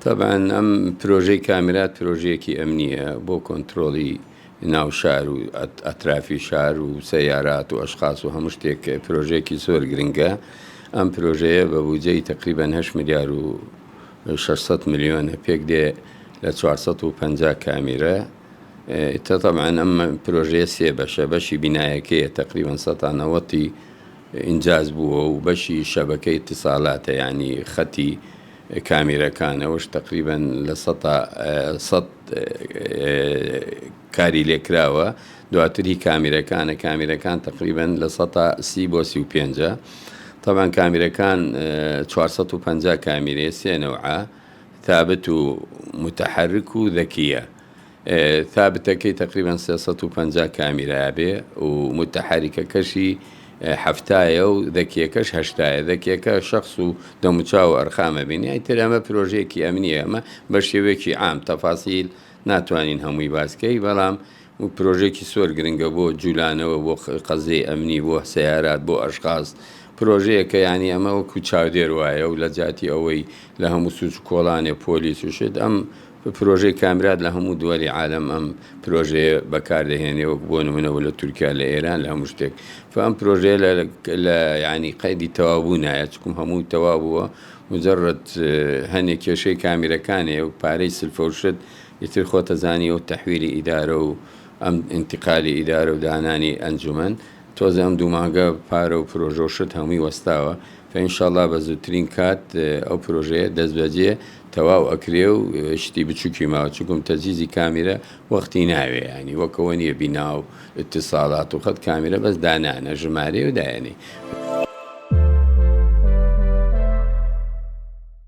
تەبعەن ئەم پرۆژەی کامیرات پرۆژەیەکی ئەمنییە بۆ کۆنترۆڵی ناو شار و ئەترافی شار و سەیارات و ئەشخاس و هەموو شتێک پرۆژەیەکی زۆر گرنگە. ئەم پرۆژەیە بە بوجەی تەقریبەن هەشت ملیار و 600 ملیۆنە پێک دێ لە 450 کامیرە. تە تەبعەن ئەم پرۆژەیە سێ بەشە، بەشی بینایەکەیە تەقریبەن سەتا نەوەتی ئینجاز بووە و بەشی شەبەکەی ئیتیسالاتە یانی خەتی کامیرەکان ئەوەش تەقریبەن 100% کاری لێکراوە دواتر هی کامیرەکانە کامیرەکان تەقریبەن 30% بۆ 35 تەبعەن کامیرەکان 450 کامیرەیە سێ نەوعە ثابت و متحرک و ذەکیە ثابتەکەی تەقریبەن 350 کامیرا بێ و متحرکەکەشی حەفتایە و ذەکیەکەش هەشتایە ذەکیەکە شەخس و دەموچاو و ئەرقام ئەبینی ئیتر ئەمە پرۆژەیەکی ئەمنیە ئەمە بە شێوەیەکی عام تەفاسیل ناتوانین هەمووی باس کەی بەڵام پرۆژەیەکی سۆر گرنگە بۆ جولانەوە بۆ قەزیەی ئەمنی بۆ سەیارات بۆ ئەشخاس پرۆژەیەکە یانی ئەمە وەکو چاودێر وایە و لە جیاتی ئەوەی لە هەموو سوچ و کۆڵانێ پۆلیس و شت ئەم پرۆژەی کامرات لە هەموو دوەلی عالەم ئەم پرۆژەیە بەکار دەهێنێ وەک بۆ نمونە و لە تورکیا لە ئێران لە هەموو شتێک فە ئەم پرۆژەیە لە لە یانی قەیدی تەواو بوونایە چکم هەموو تەواو بووە مجرد هەنێ کێشەی کامیرەکانێ و پارەی سلفە و شت ئیتر خۆتەزانی ئەو تەحویلی ئیدارە و ئەم ئینتقالی ئیدارە و دانانی ئەنجومەن تۆزێ ئەم دوو مانگە پارە و پرۆژە و شت هەمووی وەستاوە فە ئینشەڵا بە زووترین کات ئەو پرۆژەیە دەستبەجێ تەواو ئەکرێ و شتی بچوکی ماوە چونکم تەجهیزی کامیرە وەختی ناوێ یانی وەک ئەوە نیە بینا و ئیتیساڵات و خەت کامیرە بەس دانانە ژمارەیە و دایەنێی.